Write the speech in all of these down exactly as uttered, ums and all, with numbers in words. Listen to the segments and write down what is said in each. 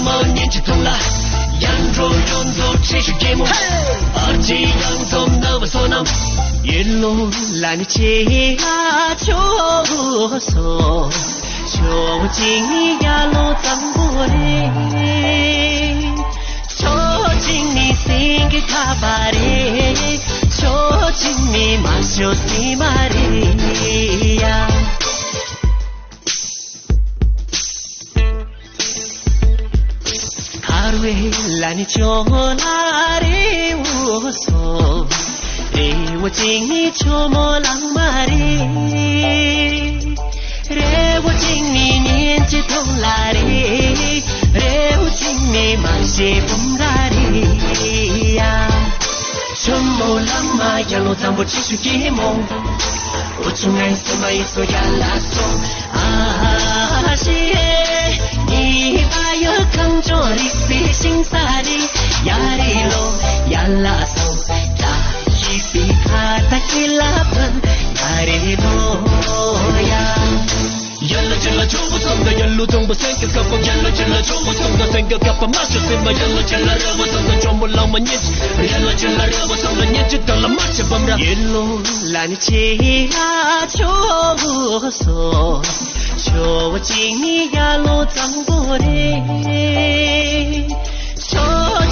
མ་ཉན་གྱི་ཐོང་ལ། ཡར་འགྲོ་ཡོང་འགྲོ་ཁྲེ་ཤུ་གེ་མོ། ཨར་ཅི་ཡང་འཛོམས་ན་བ་སོ་ནམ། ཡེ་ལོ་ལ་ནི་ཆེ་ཡ་ཆོ་སོ། ཆོ་ཅིང་ཡ་ལོ་གཙང་པོ་རེད། ཆོ་ཅིང་ནི་སེང་གེ་ཁ་པ་རེད། ཆོ་ཅིང་ནི་མ་ཤོ་སི་མ་རེད་ཡ། ཁར་བེ་ལ་ནི་ཆོ་ལ་རེ་བོ་སོ། རེ་བོ་ཅིང་ནི་ཆོ་མོ་ལང་མ་རེ། རེ་བོ་ཅིང་ནི་ཉིན་གཅིག་ཐོང་ལ་རེ། རེ་བོ་ཅིང་ནི་མ་ཤེ་བུམ་ག་རེ་ཡ། ཆོ་མོ་ལང་མ་ཡ་ལོ་གཙང་པོ་ཁྲེ་ཤུ་གེ་མོ། འུ་ཆུ་ངའི་སེམས་མ་ཡི་སོ་ཡ་ལ་སོ། ཨ་ཤི་ཨེ། ཉི་མ་ཡོད་གངས་ལྗོངས་རིག་པའི་ཤིང་ས་རི། ཡ་རི་ལོ་ཡ་ལ་སོ། བཀྲ་ཤིས་པའི་ཁ་ཏ་ཀི་ལ་ཕུ། ཡ་རི་ལོ་ཡ། ཡ་ལ་ཅི་ལ་ཆོ་བོ་སོང་ད་ཡ་ལུ་ཐོང་པོ་སེང་གེ་ཀ་པ། ཡ་ལ་ཅི་ལ་ཆོ་བོ་སོང་ད་སེང་གེ་ཀ་པ་མ་ཤོ་སེ་མ། ཡ་ལ་ཅི་ལ་ར་བོ་སོང་ད་ཆོ་མོ་ལང་མ་ཉེ། ཡ་ལ་ཅི་ལ་ར་བོ་སོང་ད་ཉེ་ཅི་ད་ལ་མ་ཆེ་བམ་ར། ཡེ་ལོ་ལ་ནི་ཆེ་ཡ་ཆོ་བོ་སོ། ཆོ་བོ་ཅིག་ནི་ཡ་ལོ་གཙང་པོ་རེད། ཆོ་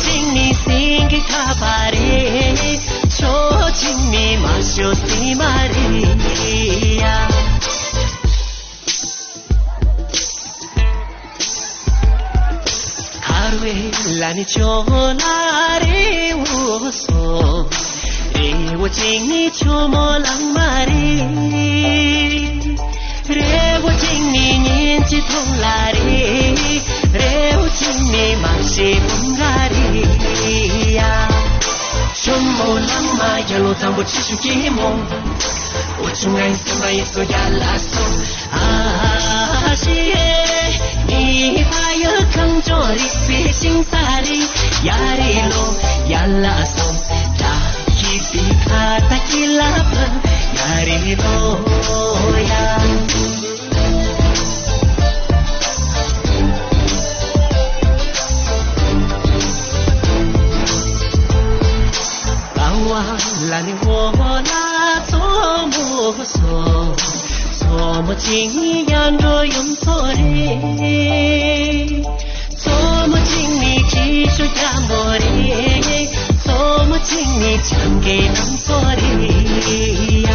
ཅིག་ནི་སེང་གེ་ཁ་པ་རེད། ཆོ་ཅིག་ནི་མ་ཤོ་སི་མ་རེད་ཡ། ཁར་བེ་ལ་ནི་ཆོ་ལ་རེ་བོ་སོ། རེ་བོ་ཅིག་ནི་ཆོ་མོ་ལང་མ་རེ། རེ་བོ་ཅིག་ནི་ཉིན་གཅིག་ཐོང་ལ་རེ། རེ་བོ་ཅིག་ནི་མ་ཤེ་བུམ་ག་རེ་ཡ། ཆོ་མོ་ལང་མ་ཡ་ལོ་གཙང་པོ་ཁྲེ་ཤུ་གེ་མོ། འུ་ཆུ་ངའི་སེམས་མ་ཡི་སོ་ཡ་ལ་སོ། ཨ་ཤི་ཨེ། ཉི་མ་ཡོད་གངས་ལྗོངས་རིག་པའི་ཤིང་ས་རི། ཡ་རི་ལོ་ཡ་ལ་སོ། བཀྲ་ཤིས་པའི་ཁ་ཏ་ཀི་ལ་ཕུ། ཡ་རི་ལོ་ཡ། ཀ་བ་ལ་ནི་འོ་ལ་མཚོ་མོ་སོ། མཚོ་མོ་གཅིག་ནི་ཡར་འགྲོ་ཡུམ་མཚོ་རེད། མཚོ་མོ་གཅིག་ནི་ཁྱི་ཤུ་རྒྱ་མོ་རེད། མཚོ་མོ་གཅིག་ནི་ཆང་གི་ནམ་མཚོ་རེད་ཡ།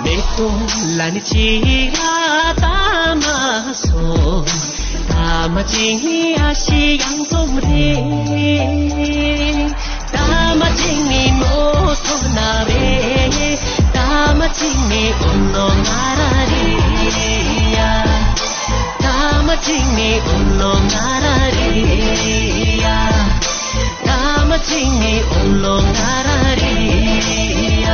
མེ་ཏོག་ལ་ནི་ཅི་ཡ་ད་མ་སོ། ད་མ་ཅི་ཡ་ཤི་ཡང་ཙོམ་རེ། ད་མ་ཅི་ནི་མོ་སོ་ན་རེ། ད་མ་ཅི་ནི་ཨོ་ལོ་ང་ར་རེ་ཡ། ད་མ་ཅི་ནི་ཨོ་ལོ་ང་ར་རེ་ཡ། ད་མ་ཅིག་ནི་ཨོ་ལོ་ང་ར་རེ་ཡ།